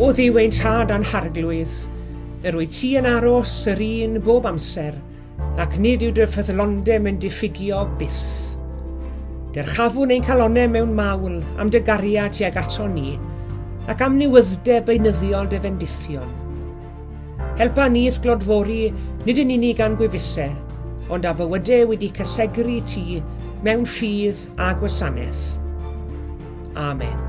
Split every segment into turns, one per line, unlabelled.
O Dduw ein Tad a'n Harglwydd, yr wyt ti yn aros yr un bob amser, ac nid yw dy ffyddlondeb yn diffygio byth. Dyrchafwn ein calonnau mewn mawl am dy gariad tuag aton ni, ac am newyddeb beunyddiol dy fendithion. Helpa ni i'th glodfori nid yn unig â'n gwefusau, ond â bywydau wedi cysegru ti mewn ffydd a gwasanaeth. Amen.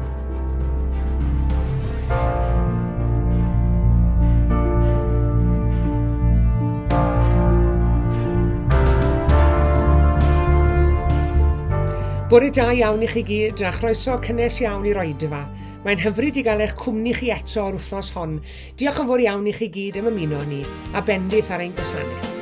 Bore da iawn i chi gyd a chroeso cynnes iawn i'r oedfa. Mae'n hyfryd i gael eich cwmni chi eto yr wythnos hon. Diolch yn fawr iawn i chi gyd am ymuno â ni, a bendith ar ein gwasanaeth.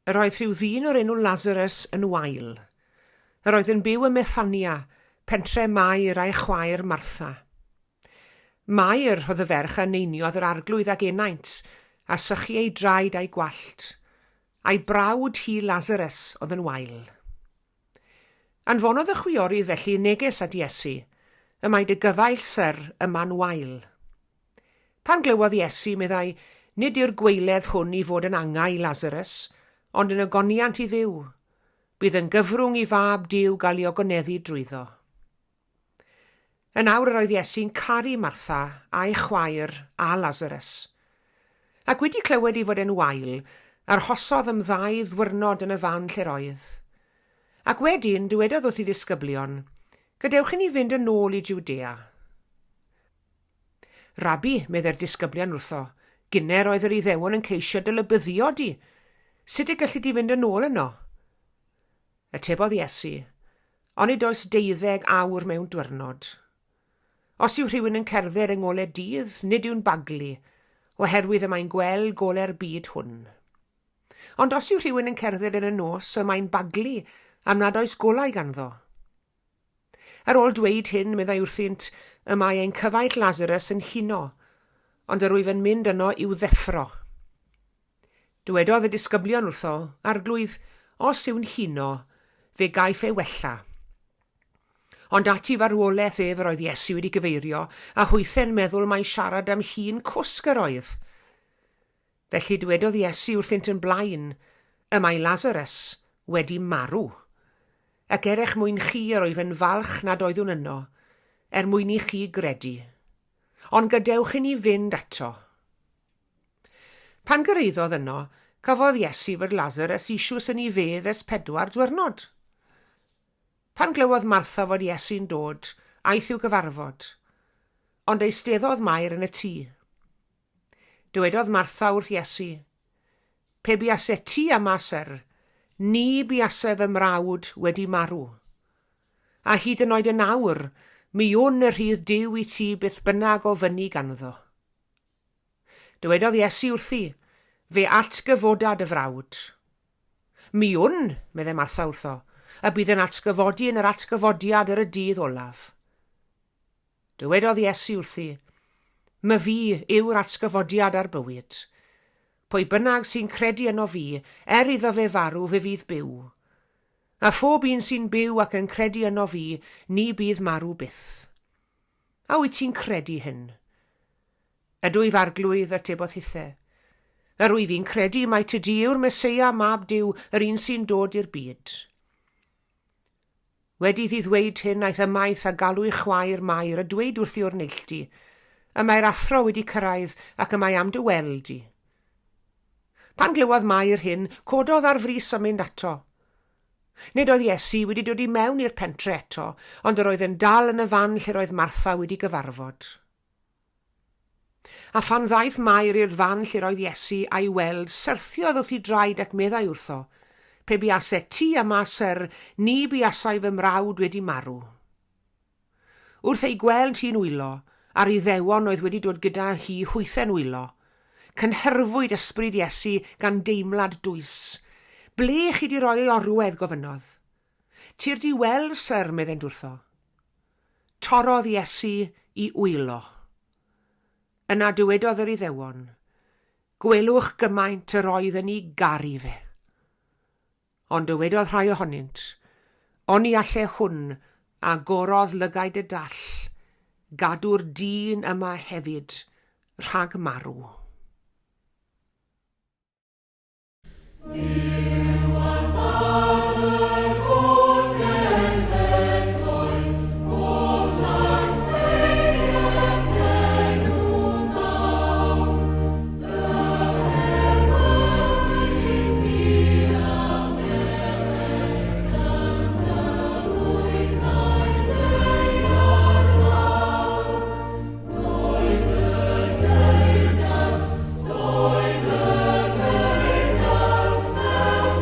Yr oedd rhyw ddyn o'r enw Lazarus yn wael. Yr oedd yn byw ym Methania, pentre Mair a'i chwaer Martha. Mair oedd y ferch a neiniodd yr Arglwydd ag enaint, a sychu ei draed a'i gwallt. A'i brawd hi Lazarus oedd yn wael. Anfonodd y chwiorydd felly neges at Iesu, Y mae dy gyfaill, syr, yma'n wael. Pan glywodd Iesu, meddai, Nid yw'r gwaeledd hwn i fod yn angau i Lazarus, ond yn ogoniant i Dduw. Bydd yn gyfrwng i Fab Duw gael ei ogoneddu drwyddo. Yn awr yr oedd Iesu'n caru Martha a'i chwaer a Lazarus. Ac wedi clywed ei fod e'n wael, arhosodd am ddau ddwyrnod yn y fan lle'r oedd. Ac wedyn dywedodd wrth ei ddisgyblion, Gadewch i ni fynd yn ôl i Jwdea. Rabbi, meddai'r disgyblion wrtho, gynner oedd yr Iddewon yn ceisio dy lybyddio di. Sut y gelli di fynd yn ôl yno? Atebodd Iesu, Onid oes deuddeg awr mewn dwyrnod? Os yw rhywun yn cerdded yng ngole dydd, nid yw'n baglu, oherwydd y mae'n gweld gole'r byd hwn. Ond os yw rhywun yn cerdded yn y nos, y mae'n baglu, am nad oes golau ganddo. Ar ôl dweud hyn, meddai wrthynt, y mae ein cyfaill Lazarus yn huno, ond yr wyf yn mynd yno i'w ddeffro. Dywedodd y disgyblion wrtho, Arglwydd, os yw'n huno, fe gaiff ei wella. Ond at ei farwolaeth ef yr oedd Iesu wedi gyfeirio, a hwythe'n meddwl mai siarad am hun cwsg yr oedd. Felly dywedodd Iesu wrthynt yn blaen, Y mae Lazarus wedi marw. Ac er eich mwyn chi yr wyf yn falch nad oeddwn yno, er mwyn i chi gredu. Ond gadewch i ni fynd ato. Pan gyrhaeddodd yno, cafodd Iesu fod Lasarus eisoes yn ei fedd ers pedwar dwyrnod. Pan glywodd Martha fod Iesu'n dod, aeth i'w gyfarfod. Ond eisteddodd Mair yn y tŷ. Dywedodd Martha wrth Iesu, Pe buaset ti yma, syr, ni buase fy mrawd wedi marw. A hyd yn oed yn awr, mi wn y rhydd Duw i ti beth bynnag ofynni ganddo. Dywedodd Iesu wrthi, Fe atgyfoda dy frawd. Mi wn, meddai Martha wrtho, y bydd yn atgyfodi yn yr atgyfodiad ar y dydd olaf. Dywedodd Iesu wrthi, Myfi yw'r atgyfodiad a'r bywyd. Pwy bynnag sy'n credu yno fi, er iddo fe farw, fe fydd byw. A phob un sy'n byw ac yn credu yno fi, ni bydd marw byth. A wyt ti'n credu hyn? Ydwyf, Arglwydd, atebodd hithe. Yr wyf i'n credu mai ty di yw'r Meseia, Mab Duw, yr un sy'n dod i'r byd. Wedi iddi ddweud hyn, aeth ymaith a galw'i chwaer Mair a dweud wrthi o'r neilltu, Y mae'r Athro wedi cyrraedd ac y mae am dy weld di. Pan glywodd Mair hyn, cododd ar frys a mynd ato. Nid oedd Iesu wedi dod i mewn i'r pentre eto, ond yr oedd yn dal yn y fan lle'r oedd Martha wedi gyfarfod. A phan ddaeth Mair i'r fan lle'r oedd Iesu a'i weld, syrthiodd wrth ei draed ac meddai wrtho, Pe buaset ti yma, syr, ni buasai fy mrawd wedi marw. Wrth ei gweld hi'n wylo, a'r Iddewon oedd wedi dod gyda hi hwythe'n wylo, cynhyrfwyd ysbryd Iesu gan deimlad dwys. Ble chi 'di roi ei orwedd? gofynnodd. Tyrd i weld, syr, meddent wrtho. Torrodd Iesu i wylo. Yna dywedodd yr Iddewon, Gwelwch gymaint yr oedd yn 'i garu fe. Ond dywedodd rhai ohonynt, Oni alle hwn, a gorodd lygaid y dall, gadw'r dyn yma hefyd rhag marw?
Duw a Thad yr holl genhedloedd, O sancteiddied d'enw mawr, Dy ewyllys di a wneler gan dy lwythau deuar lawr. Doed dy deyrnas, doed dy deyrnas mewn.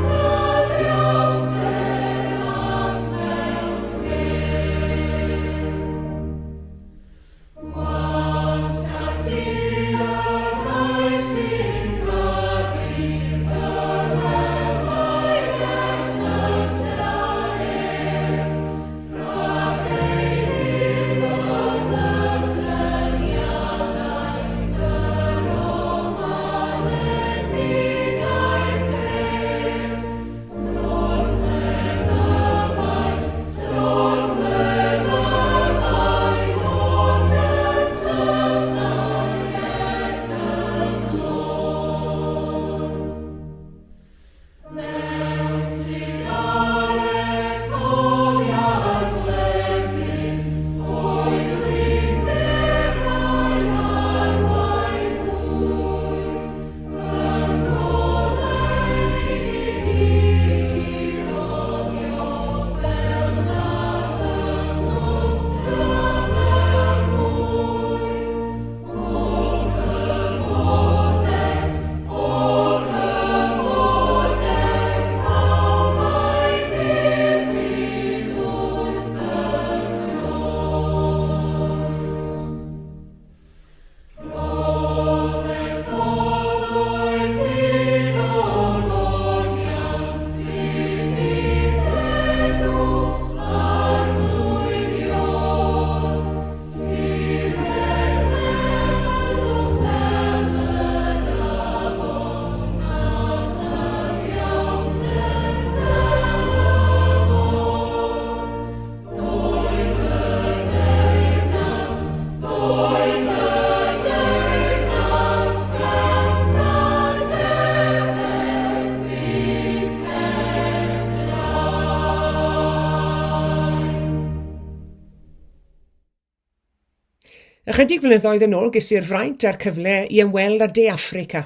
Ychydig flynyddoedd yn ôl ges i'r fraint a'r cyfle i ymweld â De Affrica.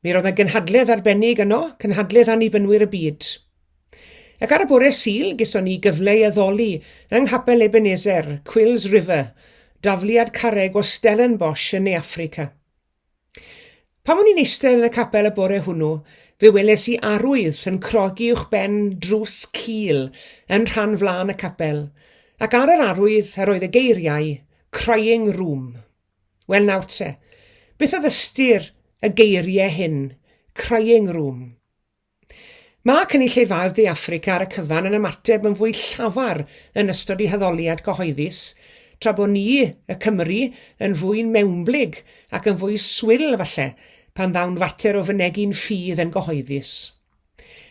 Mi roedd yna gynhadledd arbennig yno, cynhadledd Annibynwyr y Byd. Ac ar y bore Sul, geson ni gyfle i addoli yng Nghapel Ebenezer, Quills River, dafliad carreg o Stellenbosch yn Ne Affrica. Pan o'n i'n eistedd yn y capel y bore hwnnw, fe weles i arwydd yn crogi uwchben drws cul yn rhan flaen y capel, ac ar yr arwydd yr oedd y geiriau 'Crying Room'. Wel nawr te, beth oedd ystyr y geiriau hyn, 'Crying Room'? Mae cynulleidfaoedd De Affrica ar y cyfan yn ymateb yn fwy llafar yn ystod eu haddoliad cyhoeddus, tra bod ni, y Cymry, yn fwy mewnblyg ac yn fwy swil, falle, pan ddaw'n fater o fynegi'n ffydd yn gyhoeddus.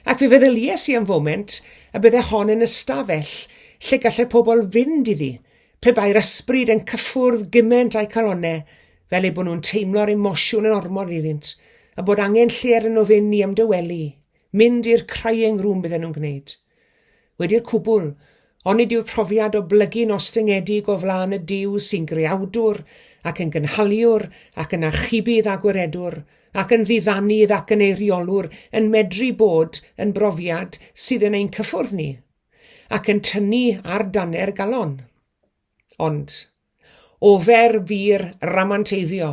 Ac fe feddylies i am foment y bydde hon yn ystafell lle gallai pobl fynd iddi pe bai'r ysbryd yn cyffwrdd gymaint â'u calonnau fel eu bod nhw'n teimlo'r emosiwn yn ormod iddynt, a bod angen lle arnyn nhw fynd i ymdawelu, mynd i'r crying room bydden nhw'n gwneud. Wedi'r cwbl, onid yw'r profiad o blygu'n ostyngedig o flaen y Duw sy'n greawdwr ac yn gynhaliwr ac yn achubydd a gwiredwr ac yn ddiddanydd ac yn eiriolwr yn medru bod yn brofiad sydd yn ein cyffwrdd ni ac yn tynnu ar danner galon? Ond, ofer fu'r ramanteiddio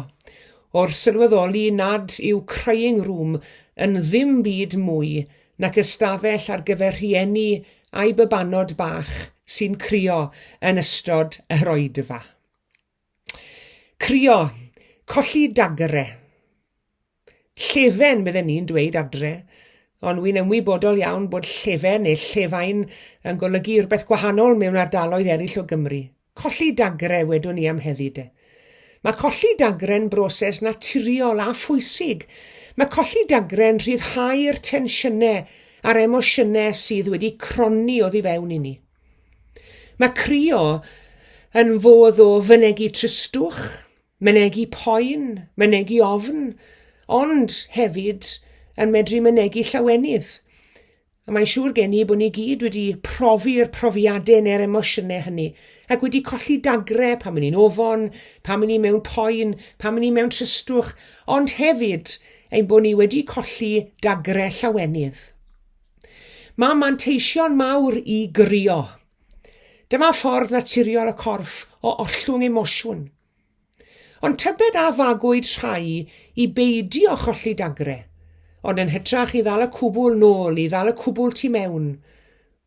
o'r sylweddoli nad yw crying room yn ddim byd mwy nac ystafell ar gyfer rhieni a'u babanod bach sy'n crio yn ystod yr oedfa. Crio, colli dagre. Llefen, bydden ni'n dweud adre, ond wi'n ymwybodol iawn bod llefen neu llefain yn golygu rhywbeth gwahanol mewn ardaloedd eraill o Gymru. Colli dagre, wedwn i am heddi de. Mae colli dagre'n broses naturiol a phwysig. Mae colli dagre'n rhyddhau'r tensiynau a'r emosiynau sydd wedi cronni oddi fewn i ni. Mae crio yn fodd o fynegi tristwch, Mynegi poen, mynegi ofn, ond hefyd yn medru mynegi llawenydd. A mae'n siŵr gen i bod ni gyd wedi profi'r profiadau neu'r emosiynau hynny ac wedi colli dagre pan ni'n ofon, pan ni mewn poen, pan ni mewn tristwch, ond hefyd ein bod ni wedi colli dagre llawenydd. Mae manteision mawr i grio. Dyma ffordd naturiol y corff o ollwng emosiwn. Ond tybed a fagwyd rhai i beidio cholli dagre, ond yn hytrach i ddal y cwbl nôl, i ddal y cwbl tu mewn,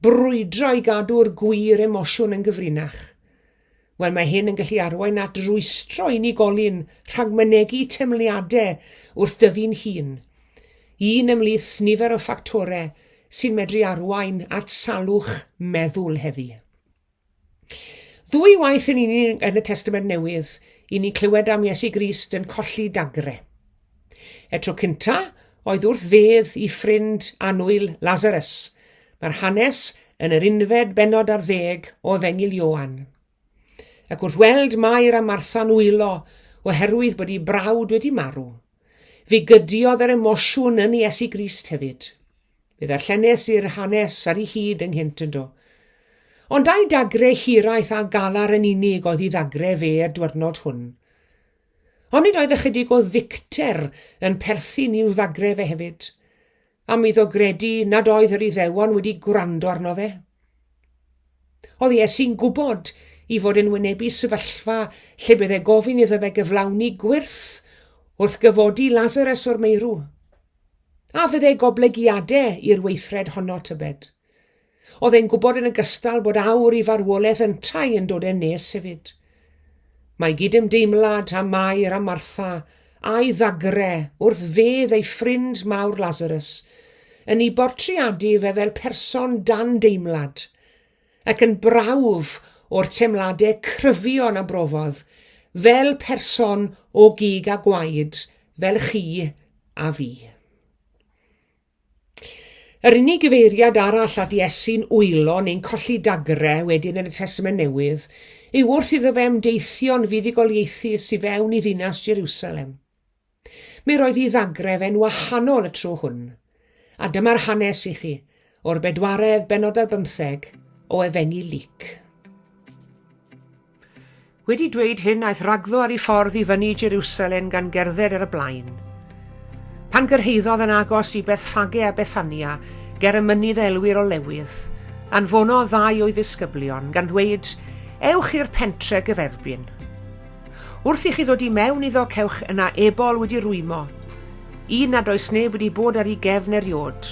brwydro i gadw'r gwir emosiwn yn gyfrinach. Wel, mae hyn yn gallu arwain at rwystro unigolyn rhag mynegi teimliadau wrth dyfu'n hun. Un ymhlith nifer o ffactorau sy'n medru arwain at salwch meddwl heddi. Ddwy waith yn unig yn y Testament Newydd i ni clywed am Iesu Grist yn colli dagre. Y tro cynta oedd wrth fedd i ffrind annwyl Lazarus. Mae'r hanes yn yr unfed bennod ar ddeg o Efengyl Ioan. Ac wrth weld Mair a Martha'n wylo oherwydd bod ei brawd wedi marw, fe gydiodd yr emosiwn yn Iesu Grist hefyd. Fe ddarllenes i'r hanes ar ei hyd ynghynt yn do. Ond ai dagre hiraeth a galar yn unig oedd i ddagre fe y dwyrnod hwn? Onid oedd ychydig o ddicter yn perthyn i'w ddagre fe hefyd, am iddo gredu nad oedd yr Iddewon wedi gwrando arno fe? Oedd Iesu'n gwybod i fod yn wynebu sefyllfa lle bydde gofyn iddo fe gyflawni gwyrth wrth gyfodi Lazarus o'r meirw? A fydde goblygiadau i'r weithred honno, tybed? Oedd e'n gwybod yn ogystal bod awr i farwolaeth yntau yn dod yn nes hefyd. Mae gydymdeimlad â Mair a Martha a'i ddagre wrth fedd ei ffrind mawr Lazarus yn ei bortreadu fe fel person dan deimlad ac yn brawf o'r teimladau cryfion a brofodd fel person o gig a gwaed fel chi a fi. Yr unig gyfeiriad arall at Iesu'n wylo neu'n colli dagre wedyn yn y Testament Newydd yw wrth iddo fe ymdeithio'n fuddugoliaethus i fewn i ddinas Jerusalem. Mi roedd i ddagre fe'n wahanol y tro hwn. A dyma'r hanes i chi o'r bedwaredd bennod ar bymtheg o Efengyl Luc. Wedi dweud hyn aeth rhagddo ar ei ffordd i fyny i Jerusalem gan gerdded ar y blaen. Pan gyrhaeddodd yn agos i Bethffage a Bethania, ger y mynydd a elwir Olewydd, anfonodd ddau o'i ddisgyblion, gan ddweud, Ewch i'r pentre gyferbyn. Wrth i chi ddod i mewn iddo cewch yna ebol wedi rwymo, un nad oes neb wedi bod ar ei gefn eriôd.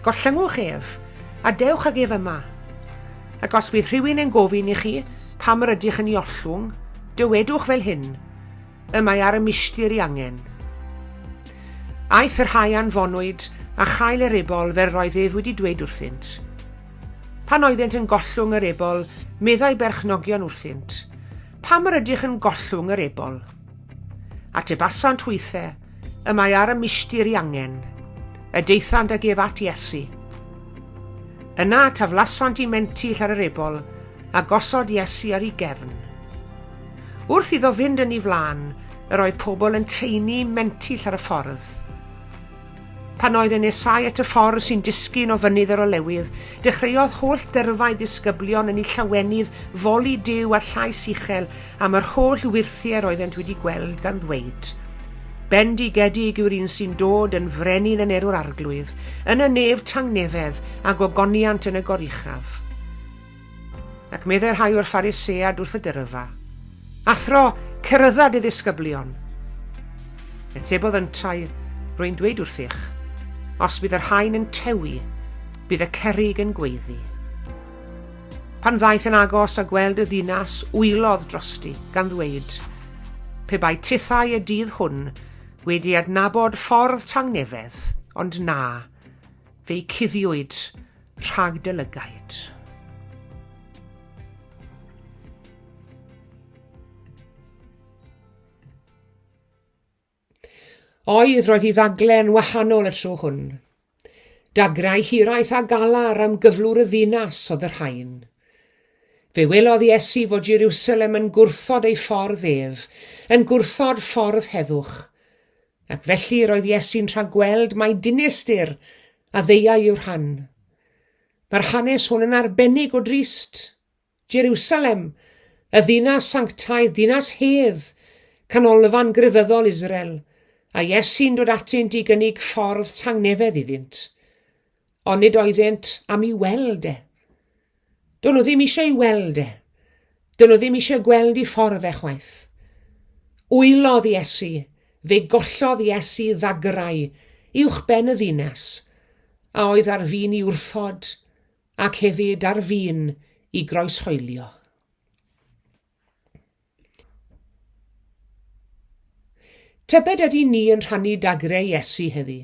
Gollyngwch ef, a dewch ag ef yma. Ac os bydd rhywun yn gofyn i chi pam yr ydych yn ei ollwng, dywedwch fel hyn, Y mae ar y milltir ei angen. Aeth y rhai anfonwyd a chael yr ebol fel roedd ef wedi dweud wrthynt. Pan oeddent yn gollwng yr ebol, meddai berchnogion wrthynt, Pam yr ydych yn gollwng yr ebol? Atebasant hwythe, Y mae ar y milltir ei angen. Y daethant ag ef at Iesu. Yna taflasant i mentyll ar yr ebol, a gosod Iesu ar ei gefn. Wrth iddo fynd yn ei flaen, yr oedd pobl yn taenu mentyll ar y ffordd. Pan oedd yn nesáu at y ffordd sy'n disgyn o fynydd yr Olewydd, dechreuodd holl dyrfau ddisgyblion yn eu llawenydd foli Duw â llais uchel am yr holl wyrthiau yr oeddent wedi gweld, gan ddweud, Bendigedig yw'r un sy'n dod yn frenin yn erw'r Arglwydd, yn y nef tangnefedd, a gogoniant yn y goruchaf. Ac meddai rhai o'r Phariseaid wrth y dyrfa, Athro, cerydda dy ddisgyblion. Atebodd yntau, Rwy'n dweud wrthych, os bydd y rhain yn tewi, bydd y cerrig yn gweiddi. Pan ddaeth yn agos a gweld y ddinas, wylodd drosti, gan ddweud, Pe bai tithau y dydd hwn wedi adnabod ffordd tangnefedd, ond na, fe'i cuddiwyd rhag dy lygaid. Oedd, roedd hi ddaglen wahanol y tro hwn. Dagrau hiraeth a galar am gyflwr y ddinas oedd y rhain. Fe welodd Iesu fod Jerusalem yn gwrthod ei ffordd ef, yn gwrthod ffordd heddwch. Ac felly roedd Iesu'n rhagweld mai dinistr a ddeuai i'w rhan. Mae'r hanes hwn yn arbennig o drist. Jerusalem, y ddinas sanctaidd, dinas hedd, canolfan grefyddol Israel, a Iesu'n dod atynt i gynnig ffordd tangnefedd iddynt. Ond nid oeddent am i weld e. Do'n nhw ddim eisiau i weld e. Do'n nhw ddim eisiau gweld i ffordd e chwaith. Wylodd Iesu, fe gollodd Iesu ddagrau uwch ben y ddinas, a oedd ar fin i wrthod ac hefyd ar fin i groeshoelio. Tybed ydy ni yn rhannu dagrau Iesu heddi?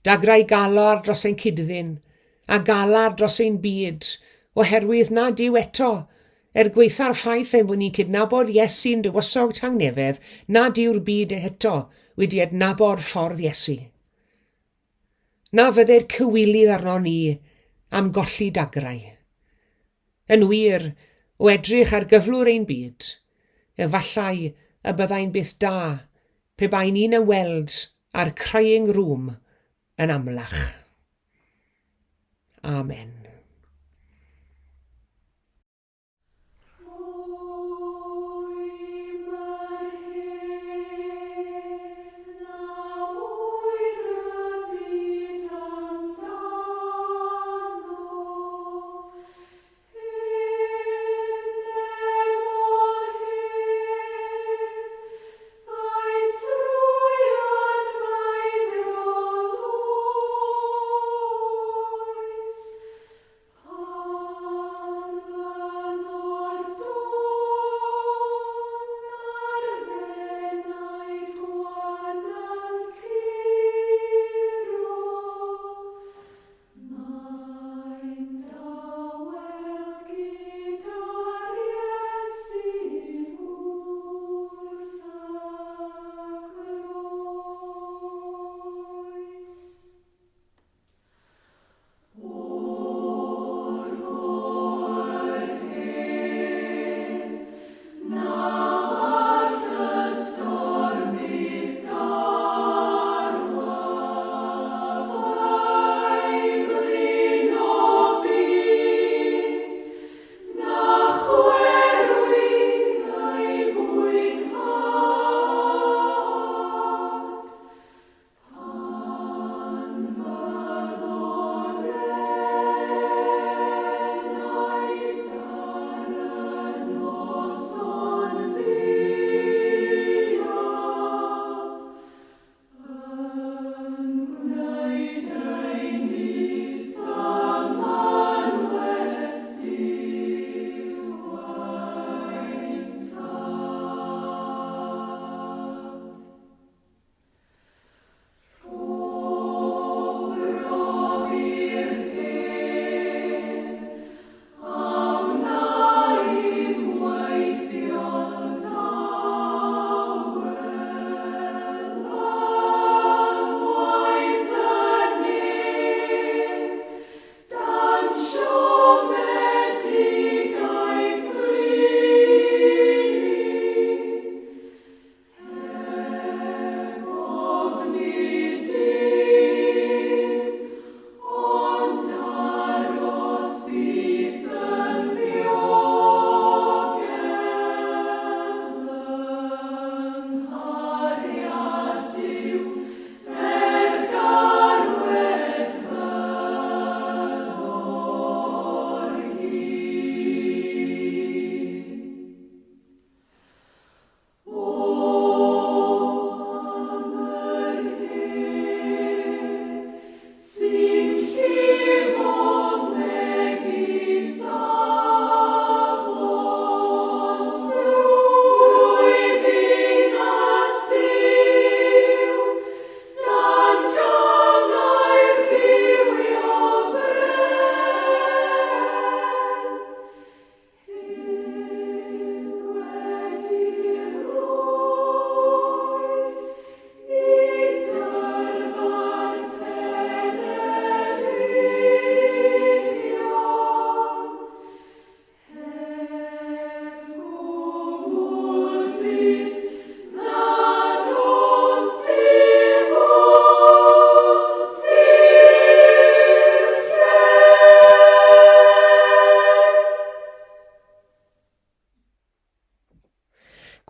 Dagrau galar dros ein cyd-ddyn, a galar dros ein byd, oherwydd nad yw eto, er gwaetha'r ffaith ein bod ni'n cydnabod Iesu'n dywysog tangnefedd, nad yw'r byd eto wedi adnabod ffordd Iesu. Na fydded cywilydd arno ni am golli dagrau. Yn wir, o edrych ar gyflwr ein byd, efallai y byddai'n beth da pe bai ni'n ymweld â'r crying room yn amlach. Amen.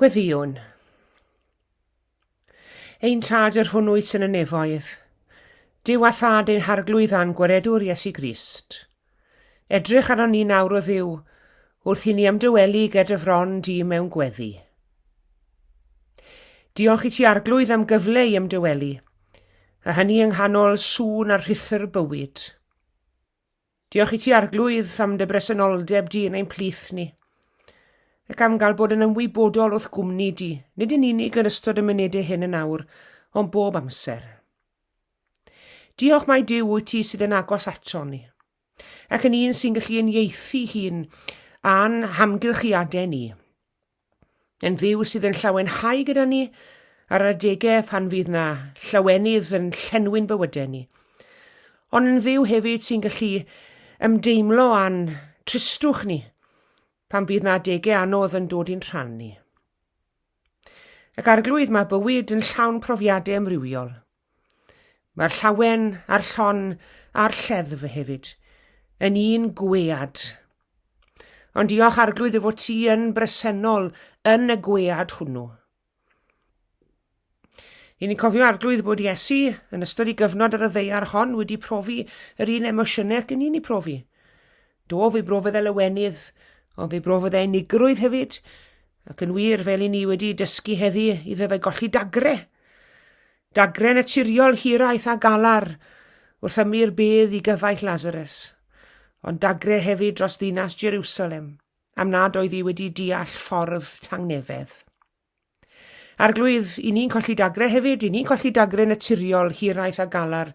Gweddïwn. Ein Tad yr hwn wyt yn y nefoedd, Duw a Thad ein Harglwydd a'n Gwaredwr Iesu Grist. Edrych arnon ni nawr o Dduw, wrth i ni ymdywelu ger dy fron di mewn gweddi. Diolch i ti Arglwydd am gyfle i ymdywelu, a hynny yng nghanol sŵn a rhuthr bywyd. Diolch i ti, Arglwydd, am dy bresenoldeb di yn ein plith ni, ac am gael bod yn ymwybodol wrth gwmni di, nid yn unig yn ystod y munudau hyn yn awr, ond bob amser. Diolch mai Duw wyt ti sydd yn agos ato ni, ac yn un sy'n gallu uniaethu hun a'n hamgylchiadau ni. Yn Dduw sydd yn llawenhau gyda ni ar adegau pan fydd na llawenydd yn llenwi'n bywydau ni. Ond yn Dduw hefyd sy'n gallu ymdeimlo â'n tristwch ni pan fydd na adegau anodd yn dod i'n rhan ni. Ac Arglwydd, mae bywyd yn llawn profiadau amrywiol. Mae'r llawen a'r llon a'r lleddf hefyd yn un gwead. Ond diolch Arglwydd dy fod ti yn bresennol yn y gwead hwnnw. I ni'n cofio Arglwydd bod Iesu yn ystod ei gyfnod ar y ddaear hon wedi profi yr un emosiynau ac yn un i profi. Do, fe brofodd e lawenydd, ond fe brofodd e unigrwydd hefyd, ac yn wir, fel i ni wedi dysgu heddi, iddo fe golli dagre. Dagre naturiol hiraeth a galar wrth ymyr bedd i gyfaill Lazarus, ond dagre hefyd dros ddinas Jerusalem, am nad oedd hi wedi deall ffordd tangnefedd. Arglwydd, i ni'n colli dagre hefyd, i ni'n colli dagre naturiol hiraeth a galar,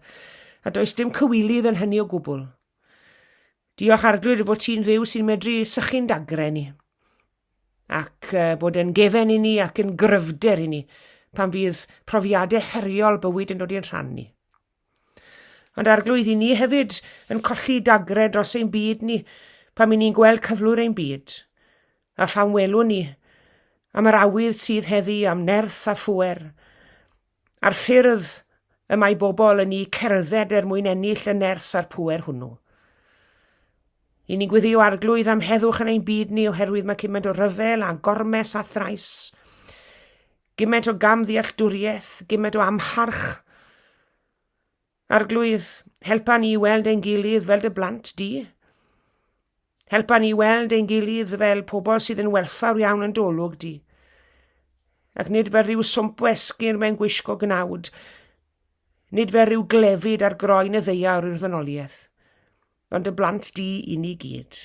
a does dim cywilydd yn hynny o gwbl. Diolch Arglwydd fod ti'n Dduw sy'n medru sychu'n dagre ni. ac bod yn gefen i ni ac yn gryfder i ni pan fydd profiadau heriol bywyd yn dod i'n rhan ni. Ond Arglwydd, i ni hefyd yn colli dagre dros ein byd ni pan i ni'n gweld cyflwr ein byd, a phan welwn ni am yr awydd sydd heddi am nerth a phŵer, a'r ffyrdd y mae bobl yn eu cerdded er mwyn ennill y nerth a'r pŵer hwnnw. I ni'n gweddio Arglwydd am heddwch yn ein byd ni oherwydd mae cymaint o ryfel a gormes a thrais, gymaint o gamddealltwriaeth, gymaint o amharch. Arglwydd, helpa ni i weld ein gilydd fel dy blant di. Helpa ni i weld ein gilydd fel pobl sydd yn werthfawr iawn yn dolwg di. Ac nid fel rhyw swmp o esgyrn mewn gwisgo gnawd, nid fel rhyw glefyd ar groen y ddaear i'r ddynoliaeth. Ond dy blant di i ni gyd.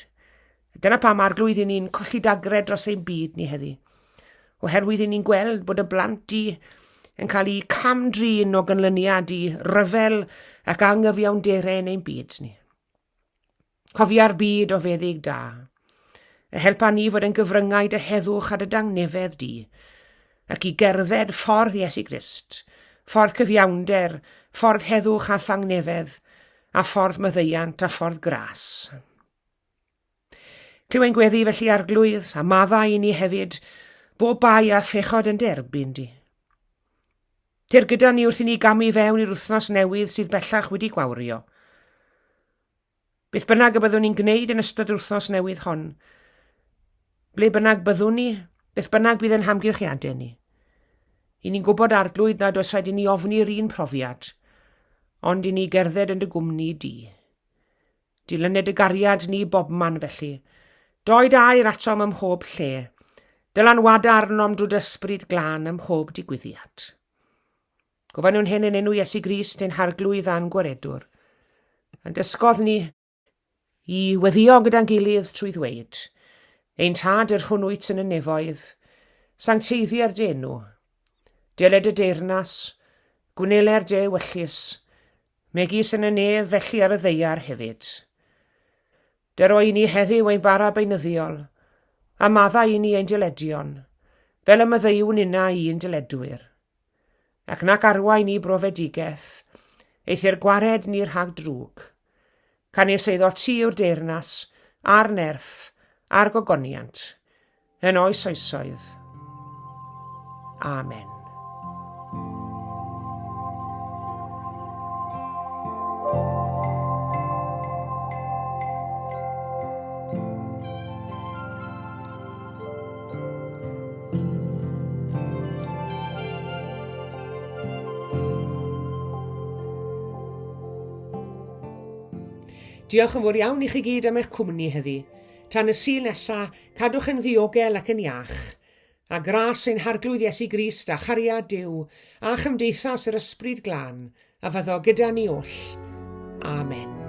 Dyna pam Arglwydd i ni'n colli dagre dros ein byd ni heddi. Oherwydd i ni'n gweld bod y blant di yn cael eu cam-drin o ganlyniad i ryfel ac angyfiawnderau yn ein byd ni. Cofia'r byd o feddyg da. A helpa ni fod yn gyfryngau dy heddwch a dy dangnefedd di, ac i gerdded ffordd Iesu Grist, ffordd cyfiawnder, ffordd heddwch a thangnefedd, a ffordd maddeuant a ffordd gras. Clyw ein gweddi felly Arglwydd, a maddau i ni hefyd, bob bai a phechod yn derbyn di. Tyr gyda ni wrth i ni gamu fewn i'r wythnos newydd sydd bellach wedi gwawrio. Beth bynnag y byddwn ni'n gwneud yn ystod yr wythnos newydd hon, ble bynnag byddwn ni, beth bynnag bydd yn hamgylchiadau ni. I ni'n gwybod Arglwydd nad oes rhaid i ni ofni'r un profiad, ond i ni gerdded yn dy gwmni di. Dilyned y gariad ni bobman felly. Doed air atom ym mhob lle. Dylanwada arnom drwy dy ysbryd glân ym mhob digwyddiad. Gofynnwn hyn yn enw Iesu Grist ein Harglwydd a'n Gwaredwr. Yn dysgodd ni i weddio gyda'n gilydd trwy ddweud, Ein Tad yr hwn wyt yn y nefoedd, sancteiddier dy enw. Deled dy deyrnas, gwneler dy ewyllys, megis yn y nef felly ar y ddaear hefyd. Dyro i ni heddiw ein bara beunyddiol, a maddau i ni ein dyledion, fel y maddeuwn innau i'n dyledwyr. Ac nac arwain i brofedigaeth, eithr gwared ni rhag drwg. Canys eiddo ti yw'r deyrnas, a'r nerth, a'r gogoniant, yn oes oesoedd. Amen. Diolch yn fawr iawn i chi gyd am eich cwmni heddi. Tan y Sul nesa, cadwch yn ddiogel ac yn iach. A gras ein Harglwydd Iesu Grist a chariad Duw a chymdeithas yr Ysbryd Glân a fyddo gyda ni oll. Amen.